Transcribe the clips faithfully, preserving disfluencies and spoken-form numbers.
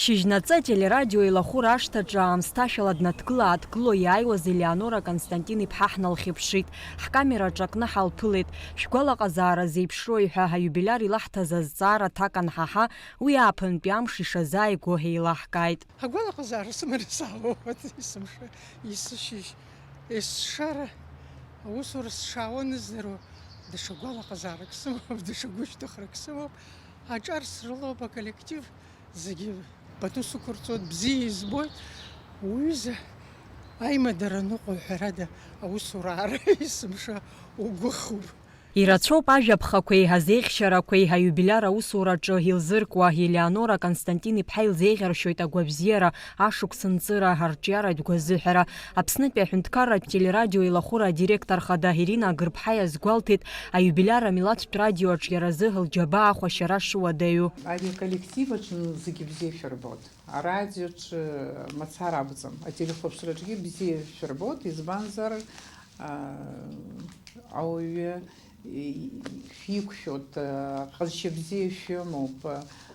Шьыжьнаҵы ателерадио еилахәыра ашҭаҿы аамсҭашәала днаҭгыла-ааҭгыло иааиуаз Елеонора Константин-иԥҳа ҳналхьыԥшит. Ҳкамераҿы акны ҳалԥылеит. Шәгәалаҟазаара зеиԥшрои ҳәа аиубилиар илаҳҭаз азҵаара аҭак анҳаҳа, уи ааԥынтәи амш ишазааигәоу ҳеилаҳкааит. Агәалаҟазаара сыманы саауеит, есымша, есышьыжь, есышара аусура сшаауа ныздароу, даҽа гәалаҟазаарак сымоуп, даҽа гәышьҭыхрак сымоуп, аҿар срылоуп, аколлектив зегьы пату сықәырҵоит, бзиа избоит, уҩыза аимадара ныҟәо, ҳәарада, аусура аара есымша угәахәып. Ирацәоуп ажәаԥхақәеи азеиӷьшьарақәеи аиубилиар аусураҿы илзыркуа. Елеонора Константин-иԥҳа илзеиӷьаршьоит агәабзиара, ашықәс нҵыра, арҿиаратә гәазыҳәара. Аԥснытәи аҳәынҭқарратә телерадио еилахәыра адиректор хада Ирина Агырԥҳа иазгәалҭеит, аиубилиар амилаҭтә радиоаҿ иара азы лџьабаа ахәашьара шуадаҩу. Ари аколлектив аҿы зегьы бзиа шәырбоит. Арадиоҿы мацара акәӡам, ателехәаԥшраҿгьы бзиа шәырбоит, избанзар, а, ауаҩы шәиқәшәоит, ҟазшьа бзиа шәымоуп,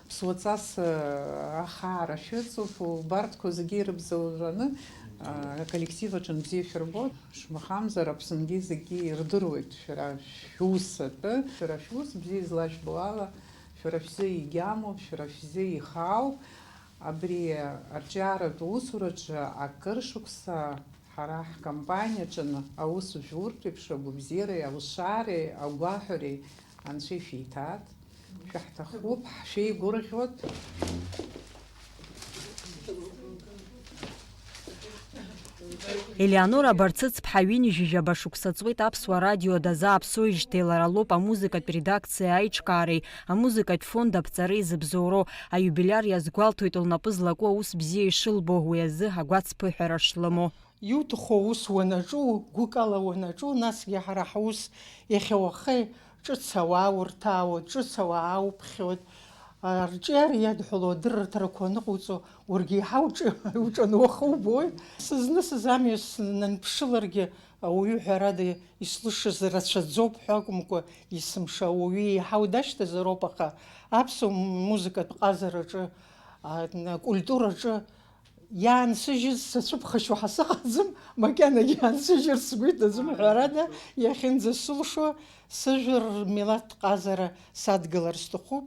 ԥсуаҵас ахаара шәыҵоуп, убарҭқәа зегьы ирыбзоураны, аколлектив аҿы бзиа шәырбоит. Шамахамзар, Аԥсынгьы зегьы ирдыруеит шәара шәус атәы, шәара шәус бзиа излашәбо ала, шәара шәзы егьамоуп, шәара шәзы ихаауп. Абри арҿиаратә усураҿы акыр шықәса ҳара ҳкомпаниаҿы аус жәуртә еиԥш агәабзиареи алшареи агәаҳәареи Анцәа ишәиҭааит, шәаҳҭахуп, ҳшәеигәырӷьоит. Елеонора Барцыцԥҳа ҩынҩажәижәаба шықәса ҵуеит Аԥсуа радио дазааԥсоижьҭеи лара лоуп амузыкатә редакциа аиҿкаареи амузыкатә фонд аԥҵареи зыбзоуроу. Аиубилиар иазгәалҭоит лнапы злаку аус бзиа ишылбо, уи азы агәацԥыҳәара шлымоу. Иуҭаху аус уанаҿу, гәыкала уанаҿу, насгьы ҳара ҳус иахьа уахеи ҿыц ауаа урҭаауеит, ҿыц ауаа ауԥхьоит. Арҿиара иадҳәалоу адырраҭарақәа аныҟауҵо, уаргьы еиҳа уҿы, уҿану ахы убоит. Сызнысыз амҩа снанԥшыларгьы, ауаҩы ҳәарада ислышаз рацәаӡоуп ҳәа акәымкәа, есымша ауаҩы еиҳау дашьҭазароуп, аха аԥсуа музыкатә ҟазараҿы, а, акультураҿы иаансыжьыз сацәыԥхашьо ҳәа сыҟаӡам, макьанагьы иаансыжьыр сгәы иҭаӡом, ҳәарада, иахьынӡасылшо, сыжәлар рмилаҭтә ҟазара садгылар сҭахуп.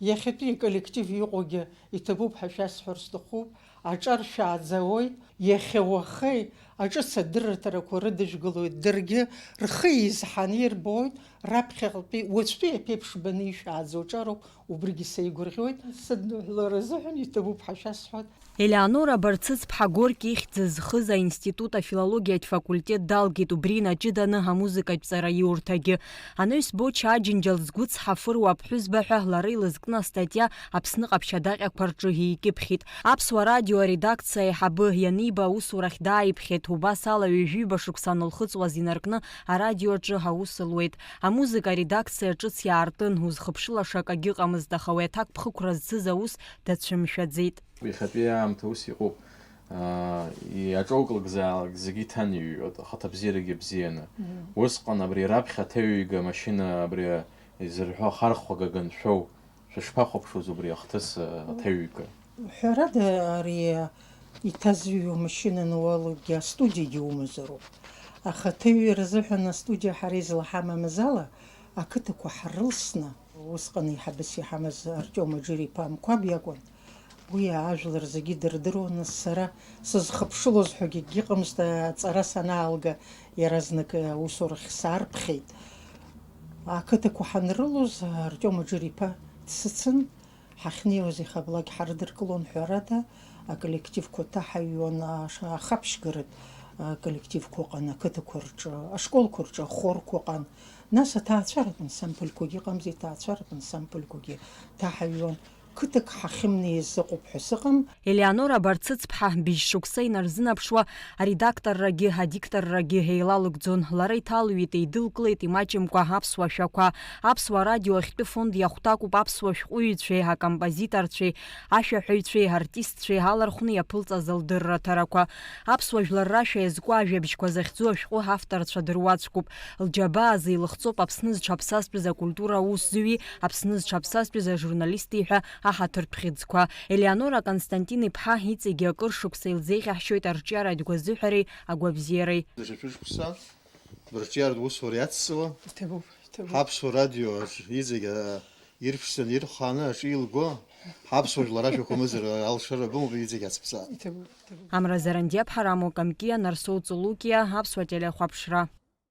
Иахьатәи аколлектив иҟоугьы иҭабуп ҳәа шәасҳәар сҭахуп, аҿар шәааӡауеит, иахьа уахеи аҿыц адырраҭарақәа рыдыжәгалоит, даргьы рхы еизҳаны ирбоит, раԥхьаҟатәи уаҵәтәи аԥеиԥш баны ишәааӡо аҿароуп, убригьы сеигәырӷьоит, сыдныҳәалара азыҳәан иҭабуп ҳәа шәасҳәоит. Елеонора Барцыцԥҳа Горки ихьӡ зхыз аинститут афилологиатә факультет далгеит, убри инаҷыданы амузыкатә ҵараиурҭагьы. Анаҩс Боча Аџьынџьал згәы цҳафыруа аԥҳәызба ҳәа лара илызкны астатиа Аԥсны ҟаԥшьадаҟьақәа рҿы еикьыԥхьит. Аԥсуа радио аредакциа аиҳабы ианиба аусурахь дааиԥхьеит, убас ала ҩажәиба шықәса анылхыҵуаз инаркны арадиоаҿы аус луеит. Амузыка аредакциа ҿыц иаартын, узхыԥшылаша акагьы ыҟамызт, аха уи аҭакԥхықәра зцыз аус дацәымшәаӡеит. Иахьатәи аамҭа ус иҟоуп, аа, иаҿоукылгзаалак зегьы иҭанаҩҩуеит, ахаҭабзиарагьы бзианы. Мм. Усҟан абри раԥхьа аҭаҩыга амашьына абри изырҳәо ахархәага ганшәоу, шәышԥахәаԥшуаз убри ахҭыс, аа, аҭаҩыга? Ҳәарада, ари иҭазыҩуа машьына ануалугьы астудиагьы умазароуп. Аха аҭыҩра азыҳәан астудиа ҳара излаҳамамыз ала, ақыҭақәа ҳрылсны, усҟан еиҳабыс иҳамаз Артиом Аџыр-иԥа Амқәаб иакәын. Уи ажәлар зегьы дырдыруан, нас сара сызхыԥшылоз ҳәагьы акгьы ыҟамызт, аҵара санаалга, иаразнак аусурахь саарԥхьеит. Ақыҭақәа ҳанрылоз, Артиом Аџыр-иԥа дсыцын, ҳахьнеиуаз ихаблак ҳарыдыркылон, ҳәарада, аколлективқәа ҭаҳаҩуан, аша-, ахаԥшьгаратә, а, коллективқәа ыҟан, ақыҭақәа рҿы, ашколқәа рҿы ахорқәа ыҟан. Нас аҭаацәаратә ансамбльқәагьы ыҟамзи, аҭаацәаратә ансамбльқәагьы ҭаҳаҩуан. Қыҭак ҳахьымнеиз ыҟоуп ҳәа сыҟам. Елеонора Барцыцԥҳа быжь шықәса инарзынаԥшуа аредакторрагьы адикторрагьы еилалыгӡон. Лара иҭалҩит, еидылкылеит имаҷымкәа аԥсуа шәақәа. Аԥсуа радио ахьтәы фонд иахәҭакуп аԥсуа шәҟәыҩҩцәеи акомпозиторцәеи, ашәаҳәаҩцәеи артистцәеи алархәны иаԥылҵаз лдырраҭарақәа. Аԥсуа жәлар рашәа иазку ажәабжьқәа захьӡу ашәҟәы авторцәа дыруаӡәкуп. Лџьабаа азы илыхҵоуп Аԥсны зҽаԥсазтәыз акультура аусзуҩи Аԥсны зҽаԥсазтәыз ажурналисти ҳәа аҳаҭыртә хьыӡқәа. Елеонора Константин-иԥҳа иҵегьы акыр шықәса илзеиӷьаҳшьоит арҿиаратә гәазыҳәареи агәабзиареи. Даҽа шәышықәса бырҿиаратә усура иацҵауа, Иҭабуп, иҭабуп. Ҳаԥсуа радио аҿ иҵегь, а, ирԥшӡаны, ирхааны аҿы илго, ҳаԥсуа жәлар ашәақәа мыӡыр алшара бымоуп, иҵегь ацԥҵа. Иҭабуп, иҭабуп. Амра Зарандиа-ԥҳа, Рамо Камкиа, Нарсоу Цулукиа, Аԥсуа телехәаԥшра.